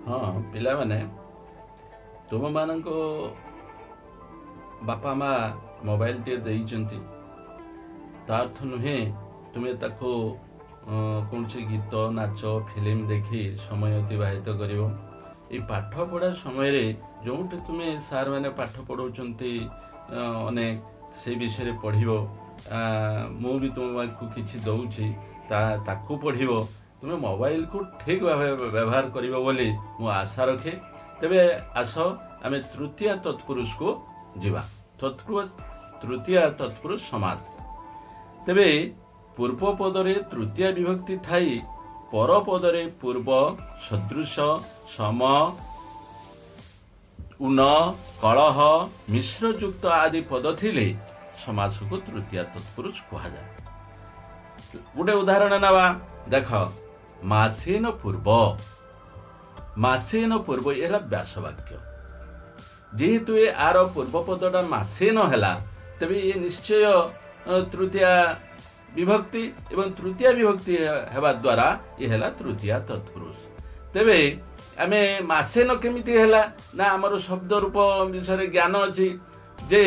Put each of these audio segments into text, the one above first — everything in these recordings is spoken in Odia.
ହଁ ପିଲାମାନେ, ତୁମମାନଙ୍କୁ ବାପା ମା ମୋବାଇଲଟିଏ ଦେଇଛନ୍ତି, ତା ଅର୍ଥ ନୁହେଁ ତୁମେ ତାକୁ କୌଣସି ଗୀତ, ନାଚ, ଫିଲ୍ମ ଦେଖି ସମୟ ଅତିବାହିତ କରିବ। ଏଇ ପାଠ ପଢ଼ା ସମୟରେ ଯେଉଁଠି ତୁମେ ସାର୍ମାନେ ପାଠ ପଢ଼ାଉଛନ୍ତି ଅନେକ, ସେଇ ବିଷୟରେ ପଢ଼ିବ। ମୁଁ ବି ତୁମକୁ କିଛି ଦେଉଛି, ତାକୁ ପଢ଼ିବ। ତୁମେ ମୋବାଇଲକୁ ଠିକ୍ ଭାବେ ବ୍ୟବହାର କରିବ ବୋଲି ମୁଁ ଆଶା ରଖେ। ତେବେ ଆସ, ଆମେ ତୃତୀୟ ତତ୍ପୁରୁଷକୁ ଯିବା। ତତ୍ପୁରୁଷ, ତୃତୀୟ ତତ୍ପୁରୁଷ ସମାସ। ତେବେ ପୂର୍ବ ପଦରେ ତୃତୀୟ ବିଭକ୍ତି ଥାଇ ପରପଦରେ ପୂର୍ବ ସଦୃଶ, ସମ, ଉନ, କଳହ, ମିଶ୍ରଯୁକ୍ତ ଆଦି ପଦ ଥିଲେ ସମାସକୁ ତୃତୀୟ ତତ୍ପୁରୁଷ କୁହାଯାଏ। ଗୋଟେ ଉଦାହରଣ ନେବା। ଦେଖ, ମାସେନ ପୂର୍ବ। ମାସେନ ପୂର୍ବ, ଏ ହେଲା ବ୍ୟାସବାକ୍ୟ। ଯେହେତୁ ଏ ଆର ପୂର୍ବ ପଦଟା ମାସେନ ହେଲା, ତେବେ ଇଏ ନିଶ୍ଚୟ ତୃତୀୟା ବିଭକ୍ତି, ଏବଂ ତୃତୀୟା ବିଭକ୍ତି ହେବା ଦ୍ୱାରା ଇଏ ହେଲା ତୃତୀୟା ତତ୍ପୁରୁଷ। ତେବେ ଆମେ ମାସେନ କେମିତି ହେଲା ନା, ଆମର ଶବ୍ଦ ରୂପ ବିଷୟରେ ଜ୍ଞାନ ଅଛି ଯେ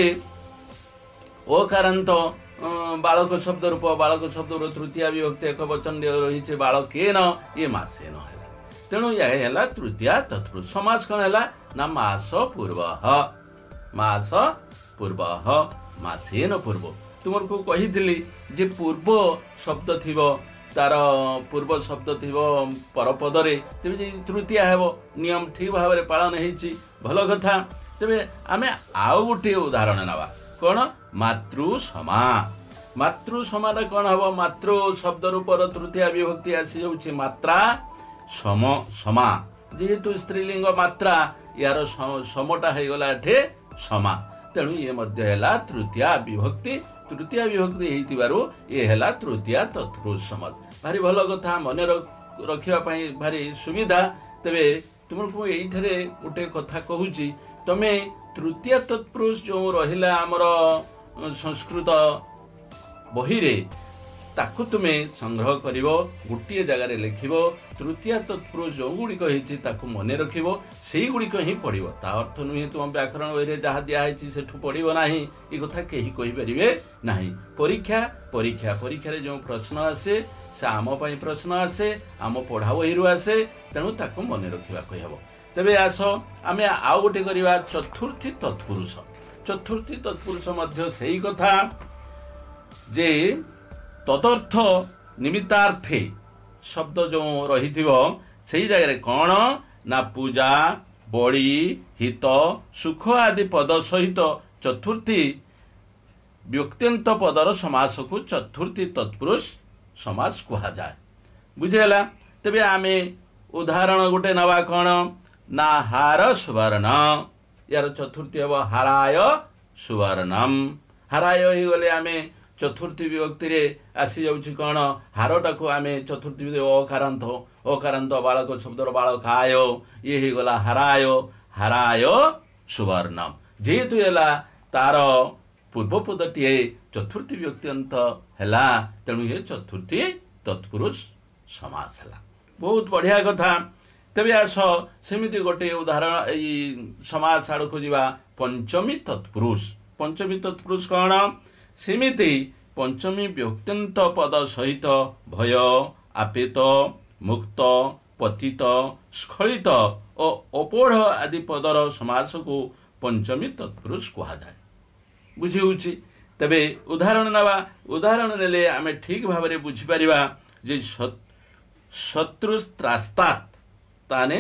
ଓକାରାନ୍ତ ବାଳକ ଶବ୍ଦ ରୂପ, ବାଳକ ଶବ୍ଦର ତୃତୀୟା ବିଭକ୍ତି ଏକ ବଚନ ରହିଛି ବାଳକେନ, ଇଏ ମାସେନ ହେଲା। ତେଣୁ ଏହା ହେଲା ତୃତୀୟା ତତ୍ପୁରୁଷ ସମାସ। କ'ଣ ହେଲା ନା ମାସ ପୂର୍ବ, ମାସ ପୂର୍ବ, ମାସେନ ପୂର୍ବ। ତୁମକୁ କହିଥିଲି ଯେ ପୂର୍ବ ଶବ୍ଦ ଥିବ, ତାର ପୂର୍ବ ଶବ୍ଦ ଥିବ ପରପଦରେ, ତେବେ ଯଦି ତୃତୀୟା ହେବ। ନିୟମ ଠିକ ଭାବରେ ପାଳନ ହେଇଛି, ଭଲ କଥା। ତେବେ ଆମେ ଆଉ ଗୋଟିଏ ଉଦାହରଣ ନେବା। କ'ଣ? ମାତୃ ସମା। ମାତୃ ସମାଟା କ'ଣ ହେବ? ମାତୃ ଶବ୍ଦ ରୂପର ତୃତୀୟା ବିଭକ୍ତି ଆସିଯାଉଛି ମାତ୍ରା ସମ ସମା। ଯେହେତୁ ସ୍ତ୍ରୀଲିଙ୍ଗ ମାତ୍ରା, ୟାର ସମଟା ହେଇଗଲା ଏଠି ସମା। ତେଣୁ ଇଏ ମଧ୍ୟ ହେଲା ତୃତୀୟା ବିଭକ୍ତି। ତୃତୀୟା ବିଭକ୍ତି ହେଇଥିବାରୁ ଇଏ ହେଲା ତୃତୀୟା ତତ୍ପୁରୁଷ ସମାସ। ଭାରି ଭଲ କଥା, ମନେ ରଖିବା ପାଇଁ ଭାରି ସୁବିଧା। ତେବେ ତୁମକୁ ମୁଁ ଏଇଠାରେ ଗୋଟେ କଥା କହୁଛି, ତମେ ତୃତୀୟ ତତ୍ପୁରୁଷ ଯେଉଁ ରହିଲା ଆମର ସଂସ୍କୃତ ବହିରେ, ତାକୁ ତୁମେ ସଂଗ୍ରହ କରିବ, ଗୋଟିଏ ଜାଗାରେ ଲେଖିବ। ତୃତୀୟ ତତ୍ପୁରୁଷ ଯେଉଁଗୁଡ଼ିକ ହେଇଛି ତାକୁ ମନେ ରଖିବ, ସେଇଗୁଡ଼ିକ ହିଁ ପଢ଼ିବ। ତା ଅର୍ଥ ନୁହେଁ ତୁମ ବ୍ୟାକରଣ ବହିରେ ଯାହା ଦିଆହେଇଛି ସେଠୁ ପଢ଼ିବ ନାହିଁ, ଏ କଥା କେହି କହିପାରିବେ ନାହିଁ। ପରୀକ୍ଷା ପରୀକ୍ଷା ପରୀକ୍ଷାରେ ଯେଉଁ ପ୍ରଶ୍ନ ଆସେ, ସେ ଆମ ପାଇଁ ପ୍ରଶ୍ନ ଆସେ, ଆମ ପଢ଼ା ବହିରୁ ଆସେ, ତେଣୁ ତାକୁ ମନେ ରଖିବାକୁ ହେବ। ତେବେ ଆସ, ଆମେ ଆଉ ଗୋଟେ କରିବା, ଚତୁର୍ଥୀ ତତ୍ପୁରୁଷ। ଚତୁର୍ଥୀ ତତ୍ପୁରୁଷ ମଧ୍ୟ ସେଇ କଥା ଯେ ତଦର୍ଥ ନିମିତ୍ତାର୍ଥେ ଶବ୍ଦ ଯେଉଁ ରହିଥିବ, ସେଇ ଜାଗାରେ କ'ଣ ନା ପୂଜା, ବଳି, ହିତ, ସୁଖ ଆଦି ପଦ ସହିତ ଚତୁର୍ଥୀ ବ୍ୟକ୍ତିନ୍ତ ପଦର ସମାସକୁ ଚତୁର୍ଥୀ ତତ୍ପୁରୁଷ ସମାସ କୁହାଯାଏ। ବୁଝିହେଲା? ତେବେ ଆମେ ଉଦାହରଣ ଗୋଟେ ନେବା। କ'ଣ ନା ହାର ସୁବର୍ଣ୍ଣ। ୟାର ଚତୁର୍ଥୀ ହେବ ହାରାୟ ସୁବର୍ଣ୍ଣମ। ହାରାୟ ହେଇଗଲେ ଆମେ ଚତୁର୍ଥୀ ବିଭକ୍ତିରେ ଆସିଯାଉଛି କ'ଣ? ହାରଟାକୁ ଆମେ ଚତୁର୍ଥୀ ଅକାରାନ୍ତ, ଅକାରାନ୍ତ ବାଳକ ଶବ୍ଦର ବାଳକାୟ, ଇଏ ହେଇଗଲା ହାରାୟ, ହାରାୟ ସୁବର୍ଣ୍ଣ। ଯେହେତୁ ହେଲା ତାର ପୂର୍ବ ପଦଟିଏ ଚତୁର୍ଥୀ ବ୍ୟକ୍ତିଅନ୍ତ ହେଲା, ତେଣୁ ଇଏ ଚତୁର୍ଥୀ ତତ୍ପୁରୁଷ ସମାସ ହେଲା। ବହୁତ ବଢ଼ିଆ କଥା। ତେବେ ଆସ, ସେମିତି ଗୋଟିଏ ଉଦାହରଣ, ଏଇ ସମାସ ଆଡ଼କୁ ଯିବା, ପଞ୍ଚମୀ ତତ୍ପୁରୁଷ। ପଞ୍ଚମୀ ତତ୍ପୁରୁଷ କ'ଣ? ସେମିତି ପଞ୍ଚମୀ ବ୍ୟକ୍ତିନ୍ତ ପଦ ସହିତ ଭୟ, ଆପେତ, ମୁକ୍ତ, ପତିତ, ସ୍ଖଳିତ ଓ ଅପୋଢ଼ ଆଦି ପଦର ସମାସକୁ ପଞ୍ଚମୀ ତତ୍ପୁରୁଷ କୁହାଯାଏ। ବୁଝି ହେଉଛି? ତେବେ ଉଦାହରଣ ନେବା। ଉଦାହରଣ ନେଲେ ଆମେ ଠିକ ଭାବରେ ବୁଝିପାରିବା ଯେ ଶତ୍ରୁ ତ୍ରାସ୍ତାତ୍, ତାନେ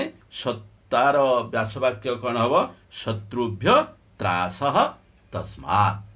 ତାର ବ୍ୟାସବାକ୍ୟ କ'ଣ ହେବ? ଶତ୍ରୁଭ୍ୟ ତ୍ରାସଃ ତସ୍ମାତ୍।